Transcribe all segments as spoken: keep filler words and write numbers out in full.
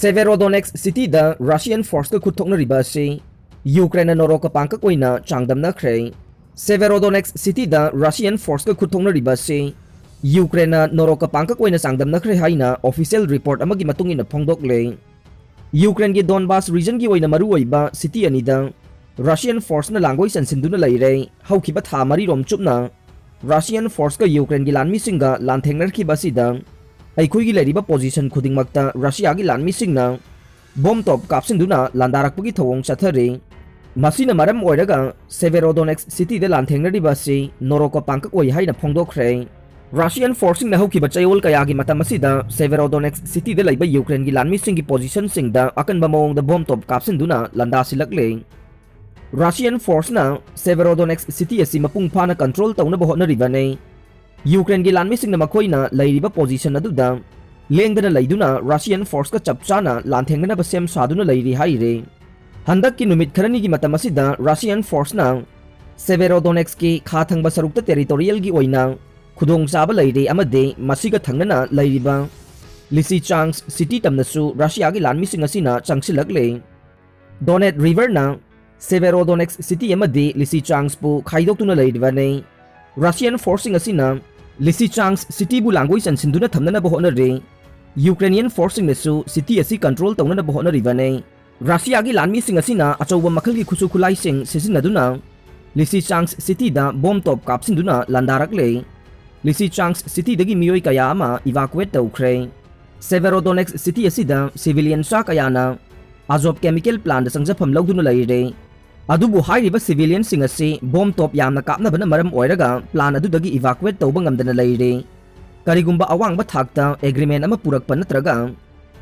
Severodonetsk Cityꯗ Russian forceꯀ ꯈꯨꯠ ꯊꯣꯛꯅꯔꯤꯕ ꯑꯁꯤ Ukraineꯅ ꯅꯣꯔꯣꯛꯀ ꯄꯥꯡꯀꯛ ꯑꯣꯏꯅ ꯆꯥꯡꯗꯝꯅꯈ꯭ꯔꯦ꯫ Severodonetsk Cityꯗ Russian forceꯀ ꯈꯨꯠ ꯊꯣꯛꯅꯔꯤꯕ ꯑꯁꯤ Ukraineꯅ ꯅꯣꯔꯣꯛꯀ ꯄꯥꯡꯀꯛ ꯑꯣꯏꯅ ꯆꯥꯡꯗꯝꯅꯈ꯭ꯔꯦ ꯍꯥꯏꯅ official report ꯑꯃꯒꯤ ꯃꯇꯨꯡ ꯏꯟꯅ ꯐꯣꯡꯗꯣꯛꯂꯦ꯫ Ukraineꯒꯤ Donbas regionꯒꯤ ꯑꯣꯏꯅ ꯃꯔꯨꯑꯣꯏꯕ city ꯑꯅꯤꯗ Russian forceꯅ ꯂꯥꯡꯒꯣꯏ ꯆꯟꯁꯤꯟꯗꯨꯅ ꯂꯩꯔꯦ꯫ ꯍꯧꯈꯤꯕ ꯊꯥ ꯃꯔꯤꯔꯣꯝ ꯆꯨꯞꯅ Russian forceꯀ Ukraineꯒꯤ ꯂꯥꯟꯃꯤꯁꯤꯡꯒ ꯂꯥꯟꯊꯦꯡꯅꯔꯛꯈꯤꯕ ꯑꯁꯤꯗ ꯑꯩꯈꯣꯏꯒꯤ ꯂꯩꯔꯤꯕ position ꯈꯨꯗꯤꯡꯃꯛꯇ Russiaꯒꯤ ꯂꯥꯟꯃꯤꯁꯤꯡꯅ bomb ꯇꯣꯞ ꯀꯥꯞꯁꯤꯟꯗꯨꯅ ꯂꯥꯟꯗꯥꯔꯛꯄꯒꯤ ꯊꯧꯑꯣꯡ ꯆꯠꯊꯔꯤ꯫ ꯃꯁꯤꯅ ꯃꯔꯝ ꯑꯣꯏꯔꯒ Severodonetsk Cityꯗ ꯂꯥꯟꯊꯦꯡꯅꯔꯤꯕ ꯑꯁꯤ ꯅꯣꯔꯣꯛꯀ ꯄꯥꯡꯀꯛ ꯑꯣꯏ ꯍꯥꯏꯅ ꯐꯣꯡꯗꯣꯛꯈ꯭ꯔꯦ꯫ Russian forceꯁꯤꯡꯅ ꯍꯧꯈꯤꯕ ꯆꯌꯣꯜ ꯀꯌꯥꯒꯤ ꯃꯇꯝ ꯑꯁꯤꯗ Severodonetsk Cityꯗ ꯂꯩꯕ Ukraineꯒꯤ ꯂꯥꯟꯃꯤꯁꯤꯡꯒꯤ positionꯁꯤꯡꯗ ꯑꯀꯟꯕ ꯃꯑꯣꯡꯗ bomb ꯇꯣꯞ ꯀꯥꯞꯁꯤꯟꯗꯨꯅ ꯂꯥꯟꯗꯥꯁꯤꯜꯂꯛꯂꯦ꯫ Russian forceꯅ Severodonetsk City ꯑꯁꯤ ꯃꯄꯨꯡ ꯐꯥꯅ control ꯇꯧꯅꯕ ꯍꯣꯠꯅꯔꯤꯕꯅꯤ꯫ Ukraineꯒꯤ ꯂꯥꯟꯃꯤꯁꯤꯡꯅ ꯃꯈꯣꯏꯅ ꯂꯩꯔꯤꯕ position ꯑꯗꯨꯗ ꯂꯦꯡꯗꯅ ꯂꯩꯗꯨꯅ Russian forceꯀ ꯆꯞ ꯆꯥꯅ ꯂꯥꯟꯊꯦꯡꯅꯅꯕ ꯁꯦꯝ ꯁꯥꯗꯨꯅ ꯂꯩꯔꯤ ꯍꯥꯏꯔꯤ꯫ ꯍꯟꯗꯛꯀꯤ ꯅꯨꯃꯤꯠ ꯈꯔꯅꯤꯒꯤ ꯃꯇꯝ ꯑꯁꯤꯗ Russian forceꯅ Severodonetskꯀꯤ ꯈꯥ ꯊꯪꯕ ꯁꯔꯨꯛꯇ territorialꯒꯤ ꯑꯣꯏꯅ ꯈꯨꯗꯣꯡꯆꯥꯕ ꯂꯩꯔꯦ ꯑꯃꯗꯤ ꯃꯁꯤꯒ ꯊꯪꯅꯅ ꯂꯩꯔꯤꯕ Lysychansk City ꯇꯝꯅꯁꯨ Russiaꯒꯤ ꯂꯥꯟꯃꯤꯁꯤꯡ ꯑꯁꯤꯅ ꯆꯪꯁꯤꯜꯂꯛꯂꯦ꯫ Donets Riverꯅ Severodonetsk City ꯑꯃꯗꯤ Lysychanskꯄꯨ ꯈꯥꯏꯗꯣꯛꯇꯨꯅ ꯂꯩꯔꯤꯕꯅꯤ꯫ Russian forceꯁꯤꯡ ꯑꯁꯤꯅ Lysychansk Cityꯕꯨ ꯂꯥꯡꯒꯣꯏ ꯆꯟꯁꯤꯟꯗꯨꯅ ꯊꯝꯅꯅꯕ ꯍꯣꯠꯅꯔꯤ꯫ Ukrainian forceꯁꯤꯡꯅꯁꯨ city ꯑꯁꯤ control ꯇꯧꯅꯅꯕ ꯍꯣꯠꯅꯔꯤꯕꯅꯤ꯫ Russiaꯒꯤ ꯂꯥꯟꯃꯤꯁꯤꯡ ꯑꯁꯤꯅ ꯑꯆꯧꯕ ꯃꯈꯜꯒꯤ ꯈꯨꯠꯁꯨ ꯈꯨꯠꯂꯥꯏꯁꯤꯡ ꯁꯤꯖꯤꯟꯅꯗꯨꯅ Lysychansk Cityꯗ bomb ꯇꯣꯞ ꯀꯥꯞꯁꯤꯟꯗꯨꯅ ꯂꯥꯟꯗꯥꯔꯛꯂꯦ꯫ Lysychansk Cityꯗꯒꯤ ꯃꯤꯑꯣꯏ ꯀꯌꯥ ꯑꯃ evacuate ꯇꯧꯈ꯭ꯔꯦ꯫ Severodonetsk City ꯑꯁꯤꯗ civilian ꯆꯥ ꯀꯌꯥꯅ Azov chemical plantꯇ ꯆꯪꯖꯐꯝ ꯂꯧꯗꯨꯅ ꯂꯩꯔꯦ꯫ ꯑꯗꯨꯕꯨ ꯍꯥꯏꯔꯤꯕ civilianꯁꯤꯡ ꯑꯁꯤ bomb ꯇꯣꯞ ꯌꯥꯝꯅ ꯀꯥꯞꯅꯕꯅ ꯃꯔꯝ ꯑꯣꯏꯔꯒ plant ꯑꯗꯨꯗꯒꯤ evacuate ꯇꯧꯕ ꯉꯝꯗꯅ ꯂꯩꯔꯦ꯫ ꯀꯔꯤꯒꯨꯝꯕ ꯑꯋꯥꯡꯕ ꯊꯥꯛꯇ agreement ꯑꯃ ꯄꯨꯔꯛꯄ ꯅꯠꯇ꯭ꯔꯒ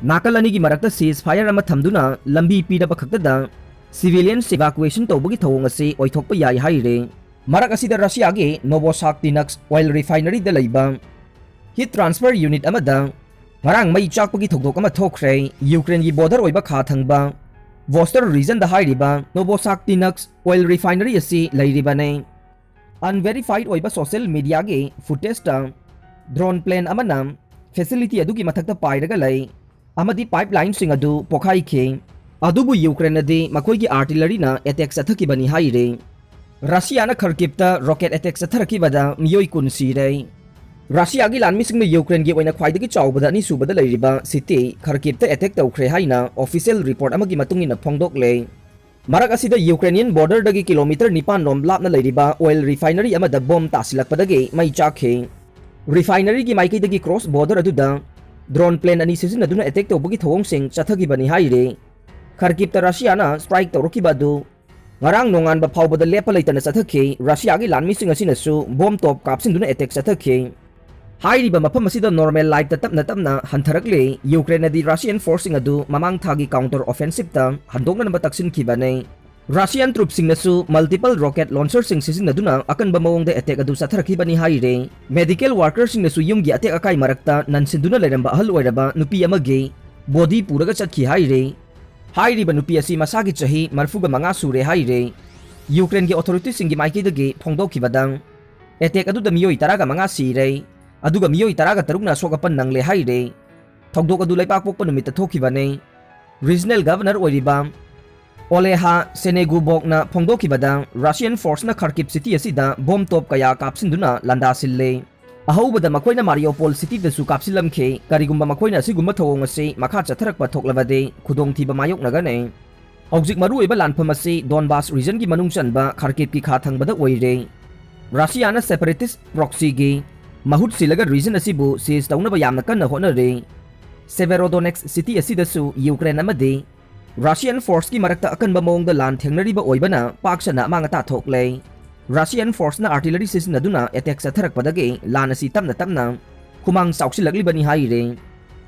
ꯅꯥꯀꯜ ꯑꯅꯤꯒꯤ ꯃꯔꯛꯇ ceasefire ꯑꯃ ꯊꯝꯗꯨꯅ ꯂꯝꯕꯤ ꯄꯤꯔꯕ ꯈꯛꯇꯗ civilians evacuation ꯇꯧꯕꯒꯤ ꯊꯧꯑꯣꯡ ꯑꯁꯤ ꯑꯣꯏꯊꯣꯛꯄ ꯌꯥꯏ ꯍꯥꯏꯔꯤ꯫ ꯃꯔꯛ ꯑꯁꯤꯗ Russiaꯒꯤ Novosakhtinsk oil refineryꯗ ꯂꯩꯕ heat transfer unit ꯑꯃꯗ ꯉꯔꯥꯡ ꯃꯩ ꯆꯥꯛꯄꯒꯤ ꯊꯧꯗꯣꯛ ꯑꯃ ꯊꯣꯛꯈ꯭ꯔꯦ꯫ Ukraineꯒꯤ border ꯑꯣꯏꯕ ꯈꯥ ꯊꯪꯕ Vostok regionꯗ ꯍꯥꯏꯔꯤꯕ Novosakhtinsk oil refinery ꯑꯁꯤ ꯂꯩꯔꯤꯕꯅꯤ꯫ Unverified ꯑꯣꯏꯕ social mediaꯒꯤ footageꯇ drone plane ꯑꯃꯅ facility ꯑꯗꯨꯒꯤ ꯃꯊꯛꯇ ꯄꯥꯏꯔꯒ ꯂꯩ꯫ ꯑꯃꯗꯤ ꯄꯥꯏꯞ ꯂꯥꯏꯟꯁꯤꯡ ꯑꯗꯨ ꯄꯣꯈꯥꯏꯈꯤ꯫ ꯑꯗꯨꯕꯨ ꯌꯨꯀ꯭ꯔꯦꯟꯅꯗꯤ ꯃꯈꯣꯏꯒꯤ ꯑꯥꯔꯇꯤꯂꯔꯤꯅ ꯑꯦꯇꯦꯛ ꯆꯠꯊꯈꯤꯕꯅꯤ ꯍꯥꯏꯔꯤ꯫ ꯔꯁꯤꯌꯥꯅ ꯈꯔꯀꯤꯞꯇ ꯔꯣꯀꯦꯠ ꯑꯦꯇꯦꯛ ꯆꯠꯊꯔꯛꯈꯤꯕꯗ ꯃꯤꯑꯣꯏ ꯀꯨꯟ ꯁꯤꯔꯦ꯫ ꯔꯁꯤꯌꯥꯒꯤ ꯂꯥꯟꯃꯤꯁꯤꯡꯅ ꯌꯨꯀ꯭ꯔꯦꯟꯒꯤ ꯑꯣꯏꯅ ꯈ꯭ꯋꯥꯏꯗꯒꯤ ꯆꯥꯎꯕꯗ ꯑꯅꯤꯁꯨꯕꯗ ꯂꯩꯔꯤꯕ ꯁꯤꯇꯤ ꯈꯔꯀꯤꯞꯇ ꯑꯦꯇꯦꯛ ꯇꯧꯈ꯭ꯔꯦ ꯍꯥꯏꯅ ꯑꯣꯐꯤꯁꯤꯌꯦꯜ ꯔꯤꯄꯣꯔꯠ ꯑꯃꯒꯤ ꯃꯇꯨꯡ ꯏꯟꯅ ꯐꯣꯡꯗꯣꯛꯂꯦ꯫ ꯃꯔꯛ ꯑꯁꯤꯗ ꯌꯨꯀ꯭ꯔꯦꯅꯤꯌꯟ ꯕꯣꯔꯗꯔꯗꯒꯤ ꯀꯤꯂꯣꯃꯤꯇꯔ ꯅꯤꯄꯥꯟ ꯔꯣꯝ ꯂꯥꯞꯅ ꯂꯩꯔꯤꯕ ꯑꯣꯏꯜ ꯔꯤꯐꯥꯏꯅꯔꯤ ꯑꯃꯗ ꯕꯣꯝ ꯇꯥꯁꯤꯜꯂꯛꯄꯗꯒꯤ ꯃꯩ ꯆꯥꯛꯈꯤ꯫ ꯔꯤꯐꯥꯏꯅꯔꯤꯒꯤ ꯃꯥꯏꯀꯩꯗꯒꯤ ꯀ꯭ꯔꯣꯁ ꯕꯣꯔꯗꯔ ꯑꯗꯨꯗ ꯗ꯭ꯔꯣꯟ ꯄ꯭ꯂꯦꯟ ꯑꯅꯤ ꯁꯤꯖꯤꯟꯅꯗꯨꯅ ꯑꯦꯇꯦꯛ ꯇꯧꯕꯒꯤ ꯊꯧꯑꯣꯡꯁꯤꯡ ꯆꯠꯊꯈꯤꯕꯅꯤ ꯍꯥꯏꯔꯤ꯫ ꯈꯔꯀꯤꯞꯇ ꯔꯁꯤꯌꯥꯅ ꯁ꯭ꯇ꯭ꯔꯥꯏꯛ ꯇꯧꯔꯛꯈꯤꯕ ꯑꯗꯨ ꯉꯔꯥꯡ ꯅꯣꯡꯉꯥꯟꯕ ꯐꯥꯎꯕꯗ ꯂꯦꯞꯄ ꯂꯩꯇꯅ ꯆꯠꯊꯈꯤ꯫ ꯔꯁꯤꯌꯥꯒꯤ ꯂꯥꯟꯃꯤꯁꯤꯡ ꯑꯁꯤꯅꯁꯨ ꯕꯣꯝ ꯇꯣꯞ ꯀꯥꯞꯁꯤꯟꯗꯨꯅ ꯑꯦꯇꯦꯛ ꯆꯠꯊꯈꯤ꯫ ꯍꯥꯏꯔꯤꯕ ꯃꯐꯝ ꯑꯁꯤꯗ ꯅꯣꯔꯃꯦꯜ ꯂꯥꯏꯐꯇ ꯇꯞꯅ ꯇꯞꯅ ꯍꯟꯊꯔꯛꯂꯤ꯫ ꯌꯨꯀ꯭ꯔꯦꯟꯅꯗꯤ ꯔꯁꯤꯌꯟ ꯐꯣꯔꯁꯁꯤꯡ ꯑꯗꯨ ꯃꯃꯥꯡ ꯊꯥꯒꯤ ꯀꯥꯎꯟꯇꯔ ꯑꯣꯐꯦꯟꯁꯤꯞꯇ ꯍꯟꯗꯣꯛꯅꯅꯕ ꯇꯛꯁꯤꯟꯈꯤꯕꯅꯤ꯫ ꯔꯁꯤꯌꯟ ꯇ꯭ꯔꯨꯞꯁꯤꯡꯅꯁꯨ ꯃꯜꯇꯤꯄꯜ ꯔꯣꯀꯦꯠ ꯂꯣꯟꯆꯔꯁꯤꯡ ꯁꯤꯖꯤꯟꯅꯗꯨꯅ ꯑꯀꯟꯕ ꯃꯑꯣꯡꯗ ꯑꯦꯇꯦꯛ ꯑꯗꯨ ꯆꯠꯊꯔꯛꯈꯤꯕꯅꯤ ꯍꯥꯏꯔꯤ꯫ ꯃꯦꯗꯤꯀꯦꯜ ꯋꯥꯔꯀꯔꯁꯤꯡꯅꯁꯨ ꯌꯨꯝꯒꯤ ꯑꯇꯦꯛ ꯑꯀꯥꯏ ꯃꯔꯛꯇ ꯅꯟꯁꯤꯟꯗꯨꯅ ꯂꯩꯔꯝꯕ ꯑꯍꯜ ꯑꯣꯏꯔꯕ ꯅꯨꯄꯤ ꯑꯃꯒꯤ ꯕꯣꯗꯤ ꯄꯨꯔꯒ ꯆꯠꯈꯤ ꯍꯥꯏꯔꯤ꯫ ꯍꯥꯏꯔꯤꯕ ꯅꯨꯄꯤ ꯑꯁꯤ ꯃꯁꯥꯒꯤ ꯆꯍꯤ ꯃꯔꯤꯐꯨꯒ ꯃꯉꯥ ꯁꯨꯔꯦ ꯍꯥꯏꯔꯤ꯫ ꯌꯨꯀ꯭ꯔꯦꯟꯒꯤ ꯑꯣꯊꯣꯔꯤꯇꯤꯁꯤꯡꯒꯤ ꯃꯥꯏꯀꯩꯗꯒꯤ ꯐꯣꯡꯗꯣꯛꯈꯤꯕꯗ, ꯑꯦꯇꯦꯛ ꯑꯗꯨꯗ ꯃꯤꯑꯣꯏ ꯇꯔꯥꯒ ꯃꯉꯥ ꯁꯤꯔꯦ, ꯑꯗꯨꯒ ꯃꯤꯑꯣꯏ ꯇꯔꯥꯒ ꯇꯔꯨꯛꯅ ꯑꯁꯣꯛ ꯑꯄꯟ ꯅꯪꯂꯦ ꯍꯥꯏꯔꯦ꯫ ꯊꯧꯗꯣꯛ ꯑꯗꯨ ꯂꯩꯕꯥꯛꯄꯣꯛꯄ ꯅꯨꯃꯤꯠꯇ ꯊꯣꯛꯈꯤꯕꯅꯤ꯫ ꯔꯤꯖꯅꯦꯜ ꯒꯚꯔꯅꯔ ꯑꯣꯏꯔꯤꯕ ꯑꯣꯂꯦꯍꯥ ꯁꯦꯅꯦꯒꯨꯕꯣꯛꯅ ꯐꯣꯡꯗꯣꯛꯈꯤꯕꯗ, ꯔꯁꯤꯌꯟ ꯐꯣꯔꯁꯅ ꯈꯔꯀꯤꯞ ꯁꯤꯇꯤ ꯑꯁꯤꯗ ꯕꯣꯝ ꯇꯣꯞ ꯀꯌꯥ ꯀꯥꯞꯁꯤꯟꯗꯨꯅ ꯂꯥꯟꯗꯥꯁꯤꯜꯂꯦ꯫ ꯑꯍꯧꯕꯗ ꯃꯈꯣꯏꯅ ꯃꯥꯔꯤꯌꯣꯄꯣꯜ ꯁꯤꯇꯤꯗꯁꯨ ꯀꯥꯞꯁꯤꯜꯂꯝꯈꯤ꯫ ꯀꯔꯤꯒꯨꯝꯕ ꯃꯈꯣꯏꯅ ꯑꯁꯤꯒꯨꯝꯕ ꯊꯧꯑꯣꯡ ꯑꯁꯤ ꯃꯈꯥ ꯆꯠꯊꯔꯛꯄ ꯊꯣꯛꯂꯕꯗꯤ ꯈꯨꯗꯣꯡꯊꯤꯕ ꯃꯥꯌꯣꯛꯅꯒꯅꯤ꯫ ꯍꯧꯖꯤꯛ ꯃꯔꯨꯑꯣꯏꯕ ꯂꯥꯟꯐꯝ ꯑꯁꯤ ꯗꯣꯟꯕꯥꯁ ꯔꯤꯖꯟꯒꯤ ꯃꯅꯨꯡ ꯆꯟꯕ ꯈꯥꯔꯀꯤꯞꯀꯤ ꯈꯥ ꯊꯪꯕꯗ ꯑꯣꯏꯔꯦ꯫ ꯔꯁꯤꯌꯥꯅ ꯁꯦꯄꯔꯦꯇꯤꯁ ꯄ꯭ꯔꯣꯛꯁꯤꯒꯤ ꯃꯍꯨꯠ ꯁꯤꯜꯂꯒ ꯔꯤꯖꯟ ꯑꯁꯤꯕꯨ ꯁꯤꯖ ꯇꯧꯅꯕ ꯌꯥꯝꯅ ꯀꯟꯅ ꯍꯣꯠꯅꯔꯤ꯫ ꯁꯦꯚꯦꯔꯣꯗꯣꯅꯦꯛꯁ ꯁꯤꯇꯤ ꯑꯁꯤꯗꯁꯨ ꯌꯨꯀ꯭ꯔꯦꯟ ꯑꯃꯗꯤ ꯔꯁꯤꯌꯟ ꯐꯣꯔꯁꯀꯤ ꯃꯔꯛꯇ ꯑꯀꯟꯕ ꯃꯑꯣꯡꯗ ꯂꯥꯟ ꯊꯦꯡꯅꯔꯤꯕ ꯑꯣꯏꯕꯅ ꯄꯥꯛ ꯁꯟꯅ ꯑꯃꯥꯡ ꯑꯇꯥ ꯊꯣꯛꯂꯦ꯫ ꯔꯁꯤꯌꯟ ꯐꯣꯔꯁꯅ ꯑꯥꯔꯇꯤꯂꯔꯤ ꯁꯤꯖꯤꯟꯅꯗꯨꯅ ꯑꯦꯇꯦꯛ ꯆꯠꯊꯔꯛꯄꯗꯒꯤ ꯂꯥꯟ ꯑꯁꯤ ꯇꯞꯅ ꯇꯞꯅ ꯈꯨꯃꯥꯡ ꯆꯥꯎꯁꯤꯜꯂꯛꯂꯤꯕꯅꯤ ꯍꯥꯏꯔꯤ꯫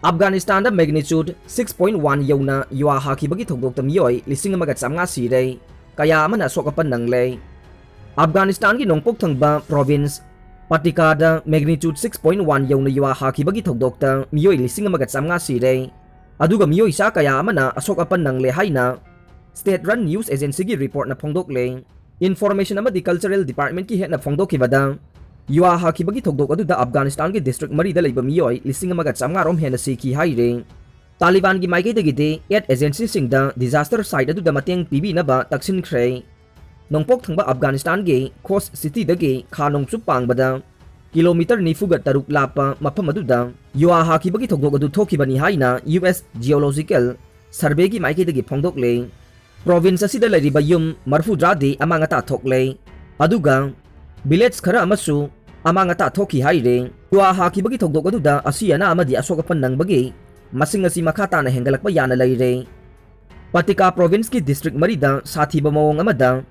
ꯑꯐꯒꯥꯅꯤꯁꯇꯥꯟꯗ ꯃꯦꯒꯅꯤꯆꯨꯠ ꯁꯤꯛꯁ ꯄꯣꯏꯟ ꯋꯥꯟ ꯌꯧꯅ ꯌꯨꯋꯥ ꯍꯥꯈꯤꯕꯒꯤ ꯊꯧꯗꯣꯛꯇ ꯃꯤꯑꯣꯏ ꯂꯤꯁꯤꯡ ꯑꯃꯒ ꯆꯥꯝꯃꯉꯥ ꯁꯤꯔꯦ, ꯀꯌꯥ ꯑꯃꯅ ꯑꯁꯣꯛ ꯑꯄꯟ ꯅꯪꯂꯦ꯫ ꯑꯐꯒꯥꯅꯤꯁꯇꯥꯟꯒꯤ ꯅꯣꯡꯄꯣꯛ ꯊꯪꯕ ꯄ꯭ꯔꯣꯚꯤꯟꯁ ꯄꯇꯤꯀꯥꯗ ꯃꯦꯒꯅꯤꯆꯨꯠ ꯁꯤꯛꯁ ꯄꯣꯏꯟ ꯋꯥꯟ ꯌꯧꯅ ꯌꯨꯋꯥ ꯍꯥꯈꯤꯕꯒꯤ ꯊꯧꯗꯣꯛꯇ ꯃꯤꯑꯣꯏ ꯂꯤꯁꯤꯡ ꯑꯃꯒ ꯆꯥꯝꯃꯉꯥ ꯁꯤꯔꯦ, ꯑꯗꯨꯒ ꯃꯤꯑꯣꯏ ꯆꯥ ꯀꯌꯥ ꯑꯃꯅ ꯑꯁꯣꯛ ꯑꯄꯟ ꯅꯪꯂꯦ ꯍꯥꯏꯅ ꯁ꯭ꯇꯦꯠ ꯔꯟ ꯅ꯭ꯌꯨꯁ ꯑꯦꯖꯦꯟꯁꯤꯒꯤ ꯔꯤꯄꯣꯔꯠꯅ ꯐꯣꯡꯗꯣꯛꯂꯦ꯫ ꯏꯟꯐꯣꯔꯃꯦꯁꯟ ꯑꯃꯗꯤ ꯀꯜꯆꯔꯦꯜ ꯗꯤꯄꯥꯔꯠꯃꯦꯟꯠꯀꯤ ꯍꯦꯠꯅ ꯐꯣꯡꯗꯣꯛꯈꯤꯕꯗ, ꯌꯨꯋꯥ ꯍꯥꯈꯤꯕꯒꯤ ꯊꯧꯗꯣꯛ ꯑꯗꯨꯗ ꯑꯐꯒꯥꯅꯤꯁꯇꯥꯟꯒꯤ ꯗꯤꯁꯇ꯭ꯔꯤꯛ ꯃꯔꯤꯗ ꯂꯩꯕ ꯃꯤꯑꯣꯏ ꯂꯤꯁꯤꯡ ꯑꯃꯒ ꯆꯥꯝꯃꯉꯥ ꯔꯣꯝ ꯍꯦꯟꯅ ꯁꯤꯈꯤ ꯍꯥꯏꯔꯦ꯫ ꯇꯥꯂꯤꯕꯥꯟꯒꯤ ꯃꯥꯏꯀꯩꯗꯒꯤꯗꯤ ꯑꯦꯗ ꯑꯦꯖꯦꯟꯁꯤꯁꯤꯡꯗ disaster site ꯑꯗꯨꯗ ꯃꯇꯦꯡ ꯄꯤꯕꯤꯅꯕ ꯇꯛꯁꯤꯟꯈ꯭ꯔꯦ꯫ ꯅꯣꯡꯄꯣꯛ ꯊꯪꯕ ꯑꯐꯒꯥꯅꯤꯁꯇꯥꯟꯒꯤ ꯈꯣꯁ ꯁꯤꯇꯤꯗꯒꯤ ꯈꯥ ꯅꯣꯡꯆꯨꯞ ꯄꯥꯡꯕꯗ ꯀꯤꯂꯣꯃꯤꯇꯔ ꯅꯤꯐꯨꯒ ꯇꯔꯨꯛ ꯂꯥꯞꯄ ꯃꯐꯝ ꯑꯗꯨꯗ ꯌꯨꯍꯥ ꯍꯥꯈꯤꯕꯒꯤ ꯊꯧꯗꯣꯛ ꯑꯗꯨ ꯊꯣꯛꯈꯤꯕꯅꯤ ꯍꯥꯏꯅ ꯌꯨ ꯑꯦꯁ ꯖꯤꯑꯣꯂꯣꯖꯤꯀꯦꯜ ꯁꯔꯚꯦꯒꯤ ꯃꯥꯏꯀꯩꯗꯒꯤ ꯐꯣꯡꯗꯣꯛꯂꯦ꯫ ꯄ꯭ꯔꯣꯚꯤꯟꯁ ꯑꯁꯤꯗ ꯂꯩꯔꯤꯕ ꯌꯨꯝ ꯃꯔꯐꯨꯇꯔꯥꯗꯤ ꯑꯃꯥꯡ ꯑꯇꯥ ꯊꯣꯛꯂꯦ, ꯑꯗꯨꯒ ꯚꯤꯂꯦꯖ ꯈꯔ ꯑꯃꯁꯨ ꯑꯃꯥꯡ ꯑꯇꯥ ꯊꯣꯛꯈꯤ ꯍꯥꯏꯔꯦ꯫ ꯌꯨꯍꯥ ꯍꯥꯈꯤꯕꯒꯤ ꯊꯧꯗꯣꯛ ꯑꯗꯨꯗ ꯑꯁꯤ ꯑꯅꯥ ꯑꯃꯗꯤ ꯑꯁꯣꯛ ꯑꯄꯟ ꯅꯪꯕꯒꯤ ꯃꯁꯤꯡ ꯑꯁꯤ ꯃꯈꯥ ꯇꯥꯅ ꯍꯦꯟꯒꯠꯂꯛꯄ ꯌꯥꯅ ꯂꯩꯔꯦ꯫ ꯄꯇꯤꯀꯥ ꯄ꯭ꯔꯣꯚꯤꯟꯁꯀꯤ ꯗꯤꯁꯇ꯭ꯔꯤꯛ ꯃꯔꯤꯗ ꯁꯥꯊꯤꯕ ꯃꯑꯣꯡ ꯑꯃꯗ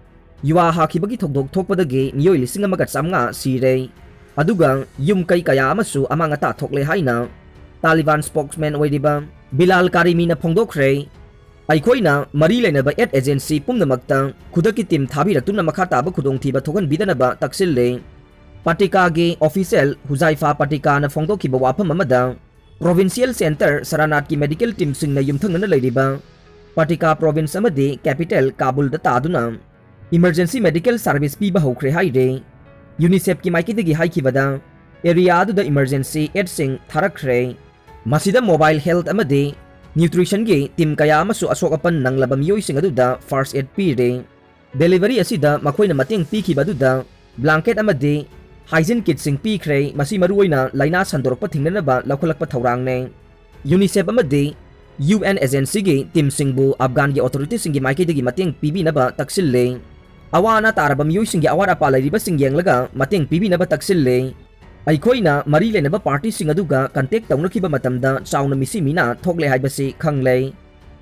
ꯌꯨꯍꯥ ꯍꯥꯈꯤꯕꯒꯤ ꯊꯧꯗꯣꯛ ꯊꯣꯛꯄꯗꯒꯤ ꯃꯤꯑꯣꯏ ꯂꯤꯁꯤꯡ ꯑꯃꯒ ꯆꯥꯃꯉꯥ ꯁꯤꯔꯦ, ꯑꯗꯨꯒ ꯌꯨꯝ ꯀꯩ ꯀꯌꯥ ꯑꯃꯁꯨ ꯑꯃꯥꯡ ꯑꯇꯥ ꯊꯣꯛꯂꯦ ꯍꯥꯏꯅ ꯇꯥꯂꯤꯕꯥꯟ ꯁ꯭ꯄꯣꯛꯁꯃꯦꯟ ꯑꯣꯏꯔꯤꯕ ꯕꯤꯂꯥꯜ ꯀꯥꯔꯤꯃꯤꯅ ꯐꯣꯡꯗꯣꯛꯈ꯭ꯔꯦ꯫ ꯑꯩꯈꯣꯏꯅ ꯃꯔꯤ ꯂꯩꯅꯕ ꯑꯦꯗ ꯑꯦꯖꯦꯟꯁꯤ ꯄꯨꯝꯅꯃꯛꯇ ꯈꯨꯗꯛꯀꯤ ꯇꯤꯝ ꯊꯥꯕꯤꯔꯛꯇꯨꯅ ꯃꯈꯥ ꯇꯥꯕ ꯈꯨꯗꯣꯡꯊꯤꯕ ꯊꯣꯛꯍꯟꯕꯤꯗꯅꯕ ꯇꯛꯁꯤꯜꯂꯦ꯫ ꯄꯇꯤꯀꯥꯒꯤ ꯑꯣꯐꯤꯁꯤꯌꯦꯜ ꯍꯨꯖꯥꯏꯐꯥ ꯄꯇꯤꯀꯥꯅ ꯐꯣꯡꯗꯣꯛꯈꯤꯕ ꯋꯥꯐꯝ ꯑꯃꯗ, ꯄ꯭ꯔꯣꯚꯤꯟꯁꯤꯌꯦꯜ ꯁꯦꯟꯇꯔ ꯁꯔꯥꯅꯥꯠꯀꯤ ꯃꯦꯗꯤꯀꯦꯜ ꯇꯤꯝꯁꯤꯡꯅ ꯌꯨꯝꯊꯪꯅꯅ ꯂꯩꯔꯤꯕ ꯄꯇꯤꯀꯥ ꯄ꯭ꯔꯣꯚꯤꯟꯁ ꯑꯃꯗꯤ ꯀꯦꯄꯤꯇꯦꯜ ꯀꯥꯕꯨꯜꯗ ꯇꯥꯗꯨꯅ ꯏꯃꯔꯖꯦꯟꯁꯤ ꯃꯦꯗꯤꯀꯦꯜ ꯁꯥꯔꯚꯤꯁ ꯄꯤꯕ ꯍꯧꯈ꯭ꯔꯦ ꯍꯥꯏꯔꯦ꯫ ꯌꯨꯅꯤꯁꯦꯐꯀꯤ ꯃꯥꯏꯀꯩꯗꯒꯤ ꯍꯥꯏꯈꯤꯕꯗ, ꯑꯦꯔꯤꯌꯥ ꯑꯗꯨꯗ ꯏꯃꯔꯖꯦꯟꯁꯤ ꯑꯦꯗꯁꯤꯡ ꯊꯥꯔꯛꯈ꯭ꯔꯦ꯫ ꯃꯁꯤꯗ ꯃꯣꯕꯥꯏꯜ ꯍꯦꯜꯊ ꯑꯃꯗꯤ ꯅ꯭ꯌꯨꯇ꯭ꯔꯤꯁꯟꯒꯤ ꯇꯤꯝ ꯀꯌꯥ ꯑꯃꯁꯨ ꯑꯁꯣꯛ ꯑꯄꯟ ꯅꯪꯂꯕ ꯃꯤꯑꯣꯏꯁꯤꯡ ꯑꯗꯨꯗ ꯐꯥꯔꯁ ꯑꯦꯗ ꯄꯤꯔꯦ꯫ ꯗꯦꯂꯤꯚꯔꯤ ꯑꯁꯤꯗ ꯃꯈꯣꯏꯅ ꯃꯇꯦꯡ ꯄꯤꯈꯤꯕ ꯑꯗꯨꯗ ꯕ꯭ꯂꯥꯡꯀꯦꯠ ꯑꯃꯗꯤ ꯍꯥꯏꯖꯤꯟ ꯀꯤꯠꯁꯤꯡ ꯄꯤꯈ꯭ꯔꯦ꯫ ꯃꯁꯤ ꯃꯔꯨꯑꯣꯏꯅ ꯂꯥꯏꯅꯥ ꯁꯟꯗꯣꯔꯛꯄ ꯊꯤꯡꯅꯅꯕ ꯂꯧꯈꯠꯂꯛꯄ ꯊꯧꯔꯥꯡꯅꯦ꯫ ꯌꯨꯅꯤꯁꯦꯐ ꯑꯃꯗꯤ ꯌꯨ ꯑꯦꯟ ꯑꯦꯖꯦꯟꯁꯤꯒꯤ ꯇꯤꯝꯁꯤꯡꯕꯨ ꯑꯐꯒꯥꯟꯒꯤ ꯑꯣꯊꯣꯔꯤꯇꯤꯁꯤꯡꯒꯤ ꯃꯥꯏꯀꯩꯗꯒꯤ ꯃꯇꯦꯡ ꯄꯤꯕꯤꯅꯕ ꯇꯛꯁꯤꯜꯂꯦ꯫ ꯑꯋꯥ ꯑꯅꯥ ꯇꯥꯔꯕ ꯃꯤꯑꯣꯏꯁꯤꯡꯒꯤ ꯑꯋꯥꯠ ꯑꯄꯥ ꯂꯩꯔꯤꯕꯁꯤꯡ ꯌꯦꯡꯂꯒ ꯃꯇꯦꯡ ꯄꯤꯕꯤꯅꯕ ꯇꯛꯁꯤꯜꯂꯦ꯫ ꯑꯩꯈꯣꯏꯅ ꯃꯔꯤ ꯂꯩꯅꯕ ꯄꯥꯔꯇꯤꯁꯤꯡ ꯑꯗꯨꯒ ꯀꯟꯇꯦꯛ ꯇꯧꯅꯈꯤꯕ ꯃꯇꯝꯗ ꯆꯥꯎꯅ ꯃꯤꯁꯤ ꯃꯤꯅꯥ ꯊꯣꯛꯂꯦ ꯍꯥꯏꯕꯁꯤ ꯈꯪꯂꯦ꯫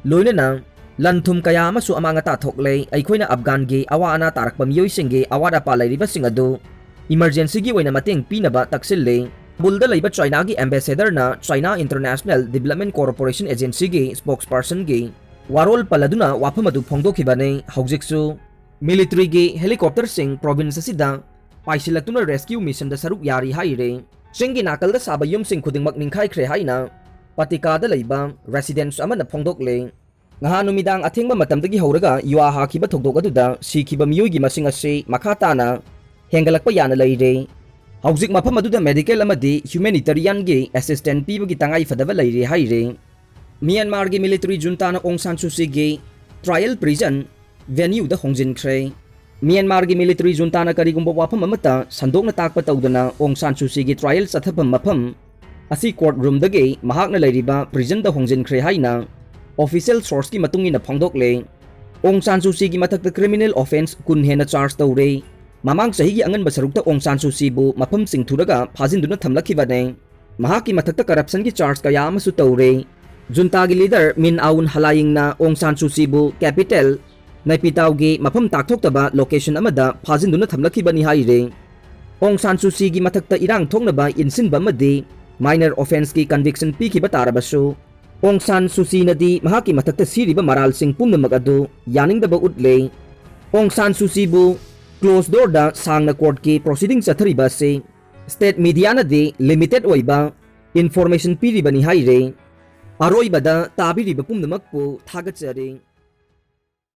ꯂꯣꯏꯅꯅ ꯂꯟ ꯊꯨꯝ ꯀꯌꯥ ꯑꯃꯁꯨ ꯑꯃꯥꯡ ꯑꯇꯥ ꯊꯣꯛꯂꯦ꯫ ꯑꯩꯈꯣꯏꯅ ꯑꯐꯒꯥꯟꯒꯤ ꯑꯋꯥ ꯑꯅꯥ ꯇꯥꯔꯛꯄ ꯃꯤꯑꯣꯏꯁꯤꯡꯒꯤ ꯑꯋꯥꯠ ꯑꯄꯥ ꯂꯩꯔꯤꯕꯁꯤꯡ ꯑꯗꯨ ꯏꯃꯔꯖꯦꯟꯁꯤꯒꯤ ꯑꯣꯏꯅ ꯃꯇꯦꯡ ꯄꯤꯅꯕ ꯇꯛꯁꯤꯜꯂꯤ꯫ ꯀꯥꯕꯨꯜꯗ ꯂꯩꯕ ꯆꯥꯏꯅꯥꯒꯤ ꯑꯦꯝꯕꯦꯁꯦꯗꯔꯅ ꯆꯥꯏꯅꯥ ꯏꯟꯇꯔꯅꯦꯁꯅꯦꯜ ꯗꯤꯕꯂꯞꯃꯦꯟ ꯀꯣꯔꯄꯣꯔꯦꯁꯟ ꯑꯦꯖꯦꯟꯁꯤꯒꯤ ꯁ꯭ꯄꯣꯛꯁꯄꯔꯁꯟꯒꯤ ꯋꯥꯔꯣꯜ ꯄꯜꯂꯗꯨꯅ ꯋꯥꯐꯝ ꯑꯗꯨ ꯐꯣꯡꯗꯣꯛꯈꯤꯕꯅꯤ꯫ ꯍꯧꯖꯤꯛꯁꯨ ꯃꯤꯂꯤꯇꯔꯤꯒꯤ ꯍꯦꯂꯤꯀꯣꯞꯇꯔꯁꯤꯡ ꯄ꯭ꯔꯣꯚꯤꯟꯁ ꯑꯁꯤꯗ ꯄꯥꯏꯁꯤꯜꯂꯛꯇꯨꯅ ꯔꯦꯁꯀ꯭ꯌꯨ ꯃꯤꯁꯟꯗ ꯁꯔꯨꯛ ꯌꯥꯔꯤ ꯍꯥꯏꯔꯦ꯫ ꯆꯤꯡꯒꯤ ꯅꯥꯀꯜꯗ ꯁꯥꯕ ꯌꯨꯝꯁꯤꯡ ꯈꯨꯗꯤꯡꯃꯛ ꯅꯤꯡꯈꯥꯏꯈ꯭ꯔꯦ ꯍꯥꯏꯅ ꯄꯇꯤꯀꯥꯗ ꯂꯩꯕ ꯔꯦꯁꯤꯗꯦꯟꯁ ꯑꯃꯅ ꯐꯣꯡꯗꯣꯛꯂꯦ꯫ ꯉꯍꯥꯟ ꯅꯨꯃꯤꯗꯥꯡ ꯑꯊꯦꯡꯕ ꯃꯇꯝꯗꯒꯤ ꯍꯧꯔꯒ ꯌꯨꯍꯥ ꯍꯥꯈꯤꯕ ꯊꯧꯗꯣꯛ ꯑꯗꯨꯗ ꯁꯤꯈꯤꯕ ꯃꯤꯑꯣꯏꯒꯤ ꯃꯁꯤꯡ ꯑꯁꯤ ꯃꯈꯥ ꯇꯥꯅ ꯍꯦꯟꯒꯠꯂꯛꯄ ꯌꯥꯅ ꯂꯩꯔꯦ꯫ ꯍꯧꯖꯤꯛ ꯃꯐꯝ ꯑꯗꯨꯗ ꯃꯦꯗꯤꯀꯦꯜ ꯑꯃꯗꯤ ꯍ꯭ꯌꯨꯃꯦꯅꯤꯇꯔꯤꯌꯟꯒꯤ ꯑꯦꯁꯤꯁꯇꯦꯟ ꯄꯤꯕꯒꯤ ꯇꯉꯥꯏ ꯐꯗꯕ ꯂꯩꯔꯦ ꯍꯥꯏꯔꯦ꯫ ꯃ꯭ꯌꯥꯟꯃꯥꯔꯒꯤ ꯃꯤꯂꯤꯇꯔꯤ ꯖꯨꯟꯇꯥꯅ ꯑꯣꯡ ꯁꯥꯟ ꯁꯨꯆꯤꯒꯤ ꯇ꯭ꯔꯥꯏꯌꯦꯜ ꯄ꯭ꯔꯤꯖꯟ ꯚꯦꯅ꯭ꯌꯨꯗ ꯍꯣꯡꯖꯤꯟꯈ꯭ꯔꯦ꯫ ꯃ꯭ꯌꯥꯟꯃꯥꯔꯒꯤ ꯃꯤꯂꯤꯇꯔꯤ ꯖꯨꯟꯇꯥꯅ ꯀꯔꯤꯒꯨꯝꯕ ꯋꯥꯐꯝ ꯑꯃꯠꯇ ꯁꯟꯗꯣꯛꯅ ꯇꯥꯛꯄ ꯇꯧꯗꯅ ꯑꯣꯡ ꯁꯥꯟ ꯁꯨꯆꯤꯒꯤ ꯇ꯭ꯔꯥꯏꯌꯦꯜ ꯆꯠꯊꯐꯝ ꯃꯐꯝ ꯑꯁꯤ ꯀꯣꯔꯠ ꯔꯨꯝꯗꯒꯤ ꯃꯍꯥꯛꯅ ꯂꯩꯔꯤꯕ ꯄ꯭ꯔꯤꯖꯟꯗ ꯍꯣꯡꯖꯤꯟꯈ꯭ꯔꯦ ꯍꯥꯏꯅ ꯑꯣꯐꯤꯁꯤꯌꯦꯜ ꯁꯣꯔꯁꯀꯤ ꯃꯇꯨꯡ ꯏꯟꯅ ꯐꯣꯡꯗꯣꯛꯂꯦ꯫ ꯑꯣꯡ ꯁꯥꯟ ꯁꯨꯆꯤꯒꯤ ꯃꯊꯛꯇ ꯀ꯭ꯔꯤꯃꯤꯅꯦꯜ ꯑꯣꯐꯦꯟꯁ ꯀꯨꯟ ꯍꯦꯟꯅ ꯆꯥꯔꯖ ꯇꯧꯔꯦ꯫ ꯃꯃꯥꯡ ꯆꯍꯤꯒꯤ ꯑꯉꯟꯕ ꯁꯔꯨꯛꯇ ꯑꯣꯡ ꯁꯥꯟ ꯁꯨꯆꯤꯕꯨ ꯃꯐꯝꯁꯤꯡ ꯊꯨꯔꯒ ꯐꯥꯖꯤꯟꯗꯨꯅ ꯊꯝꯂꯛꯈꯤꯕꯅꯦ꯫ ꯃꯍꯥꯛꯀꯤ ꯃꯊꯛꯇ ꯀꯔꯞꯁꯟꯒꯤ ꯆꯥꯔꯖ ꯀꯌꯥ ꯑꯃꯁꯨ ꯇꯧꯔꯦ꯫ ꯖꯨꯟꯇꯥꯒꯤ ꯂꯤꯗꯔ ꯃꯤꯟ ꯑꯥꯎꯟ ꯍꯂꯥꯏꯡꯅ ꯑꯣꯡ ꯁꯥꯟ ꯁꯨꯆꯤꯕꯨ ꯀꯦꯄꯤꯇꯦꯜ ꯅꯩꯄꯤꯇꯥꯎꯒꯤ ꯃꯐꯝ ꯇꯥꯛꯊꯣꯛꯇꯕ ꯂꯣꯀꯦꯁꯟ ꯑꯃꯗ ꯐꯥꯖꯤꯟꯗꯨꯅ ꯊꯝꯂꯛꯈꯤꯕꯅꯤ ꯍꯥꯏꯔꯦ꯫ ꯑꯣꯡ ꯁꯥꯟ ꯁꯨꯆꯤꯒꯤ ꯃꯊꯛꯇ ꯏꯔꯥꯡ ꯊꯣꯛꯅꯕ ꯏꯟꯁꯤꯟꯕ ꯑꯃꯗꯤ ꯃꯥꯏꯅꯔ ꯑꯣꯐꯦꯟꯁꯀꯤ ꯀꯟꯚꯤꯛꯁꯟ ꯄꯤꯈꯤꯕ ꯇꯥꯔꯕꯁꯨ, ꯑꯣꯡ ꯁꯥꯟ ꯁꯨꯆꯤꯅꯗꯤ ꯃꯍꯥꯛꯀꯤ ꯃꯊꯛꯇ ꯁꯤꯔꯤꯕ ꯃꯔꯥꯜꯁꯤꯡ ꯄꯨꯝꯅꯃꯛ ꯑꯗꯨ ꯌꯥꯅꯤꯡꯗꯕ ꯎꯠꯂꯦ꯫ ꯑꯣꯡ ꯁꯥꯟ ꯁꯨꯆꯤꯕꯨ ꯀ꯭ꯂꯣꯖ ꯗꯣꯔꯗ ꯁꯥꯡꯅ ꯀꯣꯔꯠꯀꯤ ꯄ꯭ꯔꯣꯁꯤꯗꯤꯡ ꯆꯠꯊꯔꯤꯕ ꯑꯁꯤ ꯁ꯭ꯇꯦꯠ ꯃꯤꯗꯤꯌꯥꯅꯗꯤ ꯂꯤꯃꯤꯇꯦꯗ ꯑꯣꯏꯕ ꯏꯟꯐꯣꯔꯃꯦꯁꯟ ꯄꯤꯔꯤꯕꯅꯤ ꯍꯥꯏꯔꯦ꯫ ꯑꯔꯣꯏꯕꯗ ꯇꯥꯕꯤꯔꯤꯕ ꯄꯨꯝꯅꯃꯛꯄꯨ ꯊꯥꯒꯠꯆꯔꯤ꯫